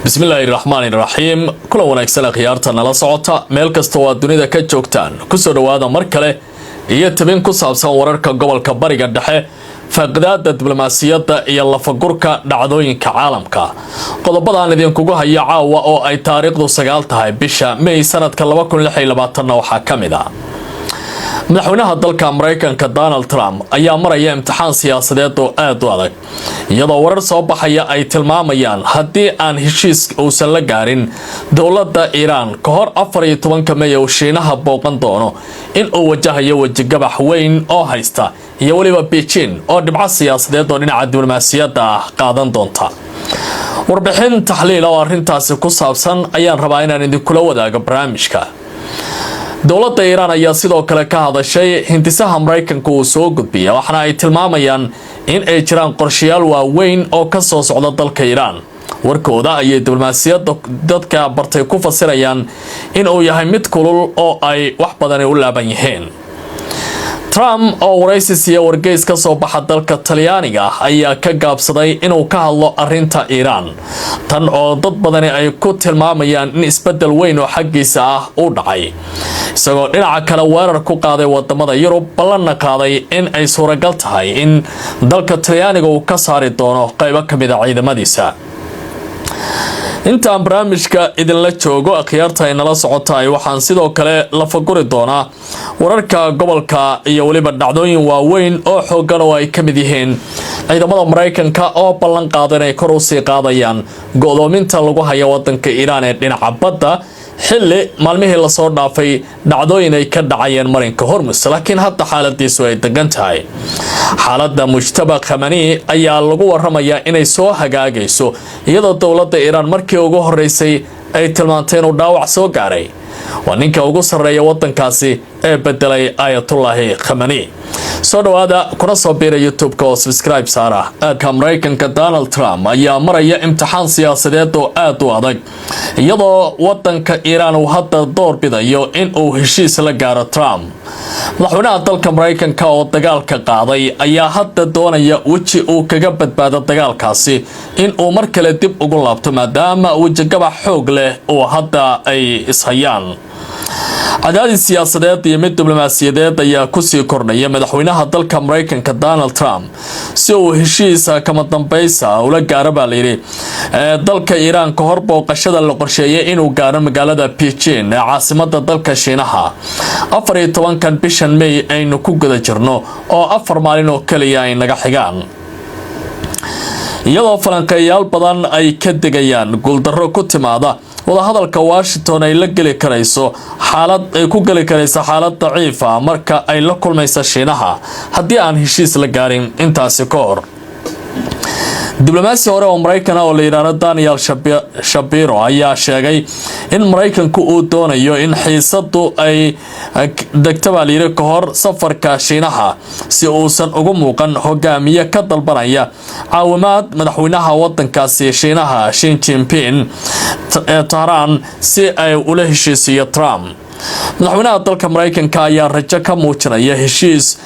Bismillaahi raxmaani raxiim. Kulan wanaagsan, akhyaarta nala socota meel kasta oo aad dunida ka joogtaan. Kusoo dhowaada mar kale iyo tabin ku saabsan wararka gobolka Bariga Dhexe, faaqidaada diblomaasiyadda iyo lafagurka dhacdooyinka caalamka. Qodobadaan idinkugu hayo caawa oo ay taariikhdu 9 tahay bisha May sanadka 2026-na waxaa ka mid ah: Madaxweynaha dalka Maraykanka Donald Trump ayaa maraya imtixaan siyaasadeed oo aada u adag, iyadoo warar soo baxaya ay tilmaamayaan haddii aan heshiis uusan la gaarin dowladda Iiraan ka hor 14-ka May uu Shiinaha booqan doono, in uu wajahayo wejigabax weyn oo haysta iyo weliba Beijing oo dhibco siyaasadeed oo dhinaca diblomaasiyadda ah qaadan doonta. Warbixin taxliila oo arrintaasi ku saabsan ayaan rabaa inaan idinkula wadaago barnaamijka. Dowladda Iiraan ayaa sidoo kale ka hadashay hindisaha Maraykanka uu soo gudbiya, waxaana ay tilmaamayaan in ay jiraan qorshayaal waaweyn oo ka soo socda dalka Iiraan. Warkooda ayay diblomaasiyadda dadka bartay ku fasirayaan in uu yahay mid kulul oo ay wax badani u laaban yihiin. Trump oo waraysi siiya wargeys ka soo baxa dalka Talyaaniga ayaa ka gaabsaday inuu ka hadlo arinta Iiraan, tan oo dad badani ay ku tilmaamayaan in isbedel weyn oo xaggiisa ah uu dhacay, isagoo dhinaca kale weerar ku qaaday wadamada Yurub, ballanna qaaday in ay suuragal tahay in dalka Talyaaniga uu ka saari doono qaybo ka mid a ciidamadiisa. Intaan barnaamijka idinla joogo, akhyaarta ay nala socotaay, waxaan sidoo kale lafaguri doonaa wararka gobolka iyo weliba dhacdooyin waaweyn oo xoogan oo ay ka mid yihiin ciidamada Maraykanka oo ballan qaada inay kor usii qaadayaan go-doominta lagu haya wadanka Iiraan ee dhinaca badda, xilli maalmihii lasoo dhaafay dhacdooyin ay ka dhacayeen marinka Hormus, laakiin hadda xaaladiisu ay degan tahay. Xaaladda Mujtaba Khamani ayaa lagu waramayaa inay soo hagaagayso, iyadoo dowladda Iiraan markii ugu horeysay ay tilmaantay inuu dhaawac soo gaaray. Waa ninka ugu sarreeya wadankaasi ee bedelay Aayatullaahi Khamani. Soo dhawaada, kuna soo biira YouTube-ka oo subscribe saara. Aadka Maraykanka Donald Trump ayaa maraya imtixaan siyaasadeed oo aada u adag, iyadoo wadanka Iiraan uu hadda door bidayo in uu heshiis la gaaro Trump. Madaxweynaha dalka Maraykanka oo dagaalka qaaday ayaa hadda doonaya weji uu kaga badbaado dagaalkaasi in uu mar kale dib ugu laabto, maadaama wejigabax xoog leh oo hadda ay ishayaan. Cadaadis siyaasadeed iyo mid diblomaasiyadeed ayaa kusii kordhaya madaxweynaha dalka Maraykanka Donald Trump si uu heshiisa kama dambaysa ula gaaro, baa layidhi, dalka Iiraan ka hor booqashada la qorsheeyay inuu gaaro magaalada Beijing ee caasimada dalka Shiinaha 14-kan bishan May aynu ku guda jirno, oo 4 maalin oo keliya ay naga xigaan, iyadoo falanqeeyaal badan ay ka degayaan guuldarro ku timaada wadahadalka Washington ay la geli karayso xaalad ay ku geli karayso xaalad daciifa marka ay la kulmaysa Shiinaha haddii aan heshiis la gaarin intaasi ka hor. Diblomaasi hore oo Maraykan ah oo la yidhaahdo Daniel Shapiro ayaa sheegay in Maraykanku uu doonayo in xiisadu ay degto, baa layidhi, ka hor safarka Shiinaha, si uusan ugu muuqan hogaamiye ka dalbanaya caawimaad madaxweynaha wadankaasi Shiinaha Xi Jinping ee Tahraan si ay ula heshiisiiyo Trump. Madaxweynaha dalka Maraykanka ayaa rajo ka muujinaya heshiis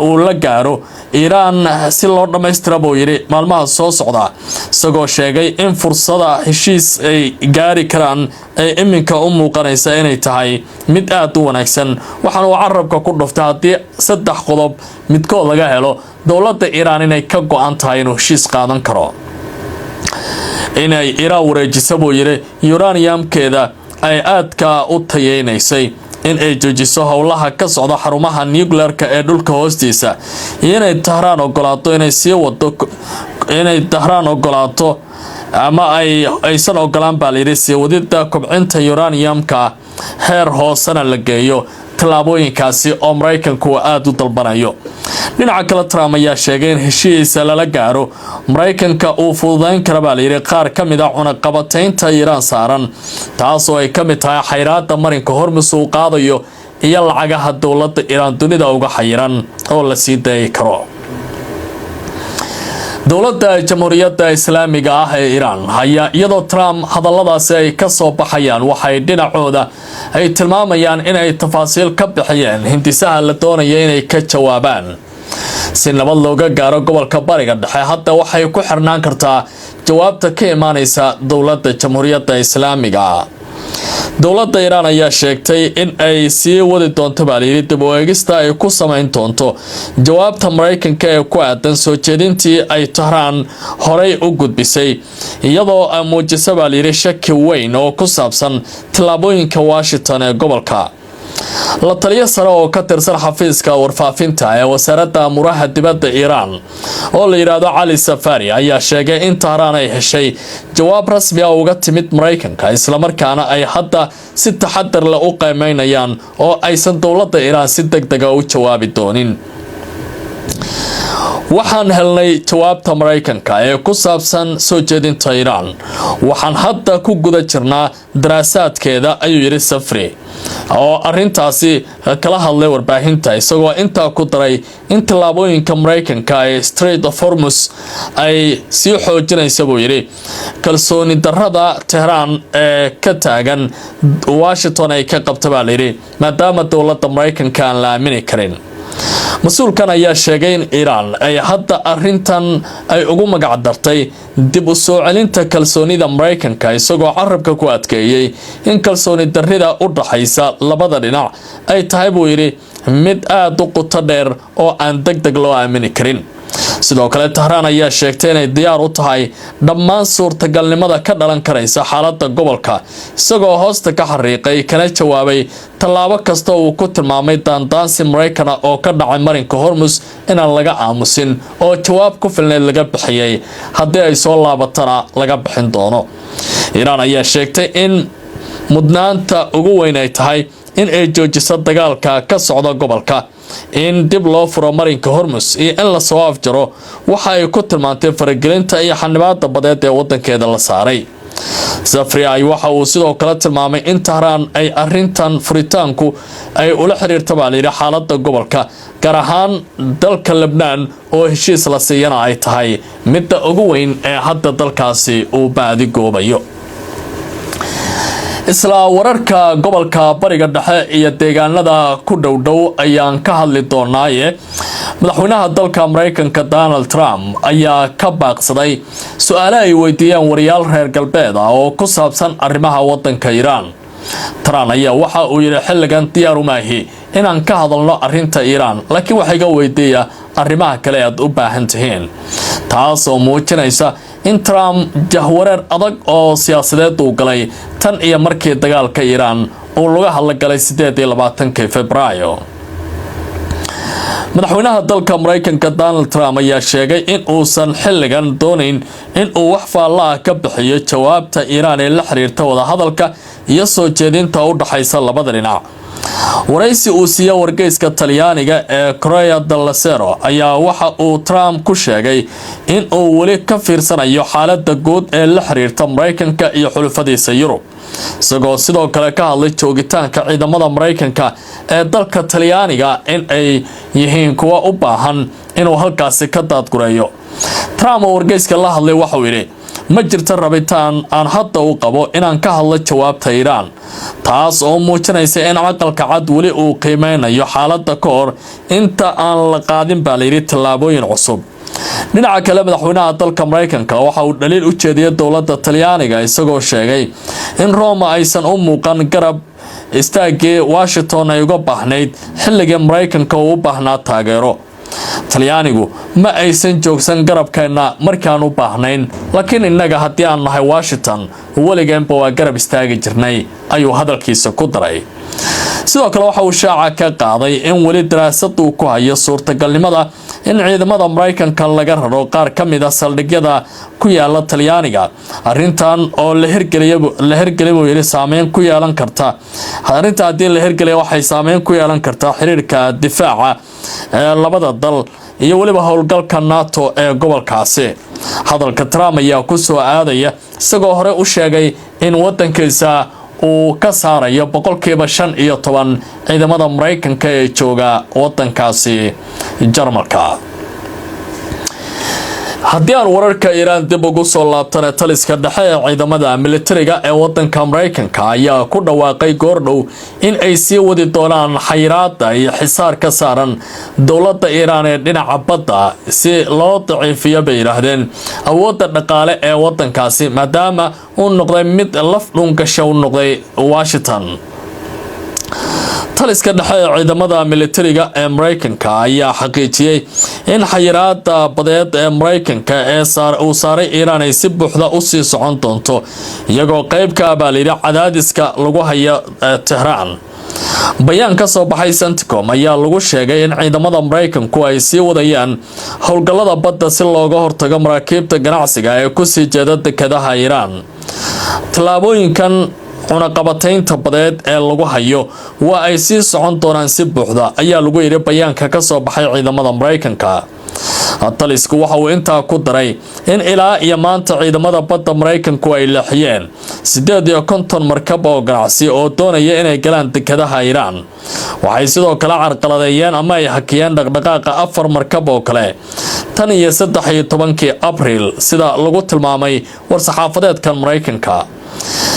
uu la gaaro Iiraan si loo dhammaystira, buu yidhi, maalmaha soo socda, isagoo sheegay in fursada heshiis ay gaari karaan ay iminka u muuqanaysa inay tahay mid aada u wanaagsan. Waxaana uu carabka ku dhuftay haddii saddex qodob midkood laga helo dowladda Iiraan inay ka go-an tahay inuu heshiis qaadan karo: inay Iiraan wareejisa, buu yidhi, uraniumkeeda ay aadka u tayeynaysay, in ay joojiso howlaha ka socda xarumaha nuclearka ee dhulka hoostiisa, iyo inay Tahraan ogolaato inay sii wado, inay Tahraan ogolaato ama ay aysan ogolaan, baa layidhi, sii wadida kobcinta uraniumka heer hoosena la geeyo. Tallaabooyinkaasi oo Maraykanku aada u dalbanayo. Dhinaca kale, Trump ayaa sheegay in heshiisa lala gaaro Maraykanka uu fududeyn kara, baa layidhi, qaar ka mid a cunaqabataynta Iiraan saaran, taasoo ay ka mid tahay xayraada marinka Hormus uu qaadayo iyo lacagaha dowladda Iiraan dunida uga xayiran oo la sii dayi karo. Dowladda Jamhuuriyadda Islaamiga ah ee Iiraan ayaa, iyadoo Trump hadalladaasi ay ka soo baxayaan, waxay dhinacooda ay tilmaamayaan inay tafaasiil ka bixiyeen hindisaha la doonaya inay ka jawaabaan. Si nabad looga gaaro gobolka Bariga Dhexe hadda waxay ku xirnaan kartaa jawaabta ka imaaneysa dowladda Jamhuuriyadda Islaamiga. Dowladda Iiraan ayaa sheegtay in ay sii wadi doonto, baa layidhi, dib u eegista ay ku samayn doonto jawaabta Maraykanka ee ku aadan soo jeedintii ay Tahraan horey u gudbisay, iyadoo ay muujisa, baa layidhi, shaki weyn oo ku saabsan tallaabooyinka Washington ee gobolka. La taliyo sare oo ka tirsan xafiiska warfaafinta ee wasaaradda amuraha dibadda Iiraan oo la yidhaahdo Cali Safari ayaa sheegay in Tahraan ay heshay jawaab rasmi ah uga timid Maraykanka, islamarkaana ay hadda si taxadar leh u qiimeynayaan oo aysan dowladda Iiraan si deg dega u jawaabi doonin. "Waxaan helnay jawaabta Maraykanka ee ku saabsan soo jeedinta Iiraan. Waxaan hadda ku guda jirnaa daraasaadkeeda," ayuu yidhi Safri oo arintaasi kala hadlay warbaahinta, isagoo intaa ku daray in tallaabooyinka Maraykanka ee Strait of Hormus ay sii xoojinaysa, buu yidhi, kalsooni darada Tehraan ee ka taagan Washington ay ka qabta, baa layidhi, maadaama dowladda Maraykanka aan la aamini karin. Mas-uulkan ayaa sheegay in Iiraan ay hadda arintan ay ugu magac dartay dib u soo celinta kalsoonida Maraykanka, isagoo carabka ku adkeeyey in kalsooni darrida u dhaxaysa labada dhinac ay tahay, buu yidhi, mid aada u quto dheer oo aan deg deg loo aamini karin. Sidoo kale, Tahraan ayaa sheegtay inay diyaar u tahay dhammaan suurtagalnimada ka dhalan karaysa xaaladda gobolka, isagoo hoosta ka xariiqay kana jawaabay tallaabo kasta uu ku tilmaamay daandaansi Maraykana oo ka dhacay marinka Hormus inaan laga aamusin oo jawaab ku filneyd laga bixiyey, haddii ay soo laabatana laga bixin doono. Iiraan ayaa sheegtay in mudnaanta ugu weyn ay tahay in ay joojiso dagaalka ka socda gobolka, in dib loo furo marinka Hormus iyo in lasoo afjaro waxa ay ku tilmaantay faragelinta iyo xanibaada badeed ee wadankeeda la saaray. Safri ay waxa uu sidoo kale tilmaamay in Tahraan ay arintan furitaanku ay ula xiriirta, baa layidhi, xaalada gobolka, gaar ahaan dalka Lebnaan oo heshiis la siiyana ay tahay midda ugu weyn ee hadda dalkaasi uu baadigoobayo. Isla wararka gobolka Bariga Dhexe iyo deegaanada ku dhowdhow ayaan ka hadli doonaaye, madaxweynaha dalka Maraykanka Donald Trump ayaa ka baaqsaday su-aale ay weydiiyeen wariyaal reer galbeed ah oo ku saabsan arrimaha wadanka Iiraan. Trump ayaa waxa uu yidhi, "Xilligan diyaar umaahi inaan ka hadalno arrinta Iiraan, laakiin waxa iga weydiiya arrimaha kale aad u baahan tihiin," taas oo muujinaysa in Trump jahwareer adag oo siyaasadeed uu galay tan iyo markii dagaalka Iiraan uu laga hadla galay 28-kii Febraayo. Madaxweynaha dalka Maraykanka Donald Trump ayaa sheegay in uusan xilligan doonayn in uu wax faalla ah ka bixiyo jawaabta Iiraan ee la xiriirta wadahadalka iyo soo jeedinta u dhaxaysa labada dhinac. Waraysi uu siiya wargeyska Talyaaniga ee Corriere della Sera ayaa waxa uu Trump ku sheegay in uu weli ka fiirsanayo xaalada guud ee la xiriirta Maraykanka iyo xulufadiisa Yurub, isagoo sidoo kale ka hadlay joogitaanka ciidamada Maraykanka ee dalka Talyaaniga in ay yihiin kuwa u baahan inuu halkaasi ka daadgureeyo. Trump oo wargeyska la hadlay waxauu yidhi, "Ma jirto rabitaan aan hadda u qabo inaan ka hadlo jawaabta Iiraan," taas oo muujinaysa in Aqalka Cad weli uu qiimeynayo xaaladda ka hor inta aan la qaadin, baa layidhi, tallaabooyin cusub. Dhinaca kale, madaxweynaha dalka Maraykanka waxa uu dhaliil u jeediyay dowladda Talyaaniga, isagoo sheegay in Roma aysan u muuqan garab istaagii Washington ay uga baahnayd xilligii Maraykanka uu u baahnaa taageero. "Talyaanigu ma aysan joogsan garabkeenna markaan u baahnayn, laakiin innaga haddii aan nahay Washington weligeenba waa garab istaagi jirnay," ayuu hadalkiisa ku daray. Sidoo kale waxa uu shaaca ka qaaday in weli daraasad uu ku hayo suurtagalnimada in ciidamada Maraykanka laga raro qaar ka mid a saldhigyada ku yaala Talyaaniga, arrintan oo la hirgeliy, buu yidhi, saameyn ku yeelan karta. Arrinta haddii la hirgeliya waxay saameyn ku yeelan kartaa xiriirka difaaca ee labada dal iyo weliba howlgalka NATO ee gobolkaasi. Hadalka Trump ayaa ku soo aadaya isagoo hore u sheegay in wadankiisa uu ka saarayo 15% ciidamada Maraykanka ee jooga wadankaasi Jarmalka. Haddii aan wararka Iiraan dib ugu soo laabtana, taliska dhexe ee ciidamada militariga ee wadanka Maraykanka ayaa ku dhawaaqay goordhow in ay sii wadi doonaan xayiraada iyo xisaar ka saaran dowladda Iiraan ee dhinaca badda, si loo daciifiyo, bay yidhaahdeen, awoodda dhaqaale ee wadankaasi, maadaama uu noqday mid laf dhungasha u noqday Washington. Taliska dhexe ee ciidamada militariga ee Maraykanka ayaa xaqiijiyey in xayiraada badeed ee Maraykanka ee uu saaray Iiraan ay si buuxda usii socon doonto, iyagoo qeyb ka ah, baa layidhi, cadaadiska lagu hayo Tehraan. Bayaan ka soo baxay CENTCOM ayaa lagu sheegay in ciidamada Maraykanku ay sii wadayaan howlgallada badda si looga hortago maraakiibta ganacsiga ee kusii jeeda dekadaha Iiraan. Tallaabooyinkan cunaqabataynta badeed ee lagu hayo waa ay sii socon doonaan si buuxda, ayaa lagu yidhi bayaanka ka soo baxay ciidamada Maraykanka. Talisku waxa uu intaa ku daray in ilaa iyo maanta ciidamada badda Maraykanku ay leexiyeen 58 markab oo ganacsi oo doonaya inay galaan dekadaha Iiraan. Waxay sidoo kale carqaladeeyeen ama ay hakiyeen dhaqdhaqaaqa afar markab oo kale tan iyo 13-kii Abriil, sida lagu tilmaamay war-saxaafadeedkan Maraykanka.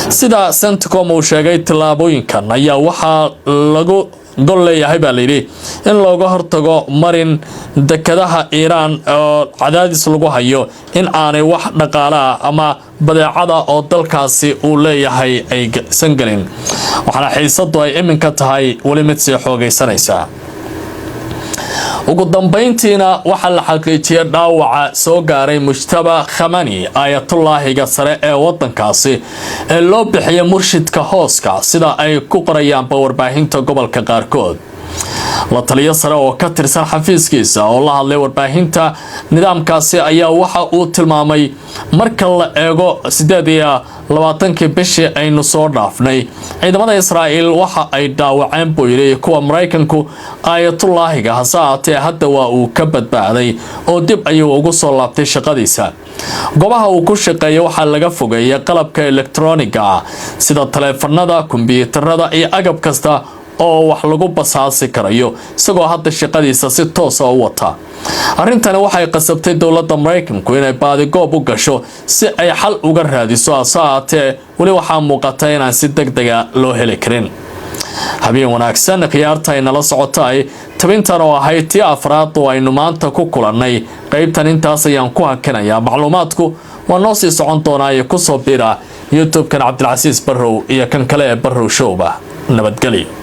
Sida CENTCOM uu sheegay, tillaabooyinkan ayaa waxaa lagu gol leeyahay, baa layidhi, in looga hortago marin dekadaha Iiraan oo cadaadis lagu hayo in aanay wax dhaqaalaha ama badeecada oo dalkaasi uu leeyahay aysan gelin. Waxaana xiisadu ay iminka tahay weli mid sii xoogaysanaysa. Ugu dambeyntiina, waxaa la xaqiijiyay dhaawaca soo gaaray Mujtaba Khamani, aayatullaahiga sare ee wadankaasi ee loo bixiyay murshidka hooska, sida ay ku qorayaanba warbaahinta gobolka qaarkood. La taliyo sare oo ka tirsan xafiiskiisa oo la hadlay warbaahinta nidaamkaasi ayaa waxa uu tilmaamay, marka la eego 28-kii bishii aynu soo dhaafnay, ciidamada Israa'iil waxa ay dhaawaceen, buu yidhi, kuwa Maraykanku aayatullaahiga. Hase ahaatee, hadda waa uu ka badbaaday oo dib ayuu ugu soo laabtay shaqadiisa. Goobaha uu ku shaqeeya waxaa laga fogeeyay qalabka elektroniga ah, sida taleefanada, kombiyuutarada iyo agab kasta oo wax lagu basaasi karayo, isagoo hadda shaqadiisa si toosa u wata. Arrintani waxay qasabtay dowladda Maraykanku inay baadigoob u gasho si ay xal uga raadiso. Hase ahaatee, weli waxaa muuqata inaan si deg dega loo heli karin. Habeen wanaagsan, khiyaarta ay nala socotaay. Tabintan oo ahayd tii afraad oo aynu maanta ku kulannay qeybtan, intaas ayaan ku hakinayaa. Macluumaadku waa noo sii socon doonaa ee kusoo bira YouTube-kan Cabdilcasiis Barrow iyo kan kale ee Barrow Showba. Nabadgelyo.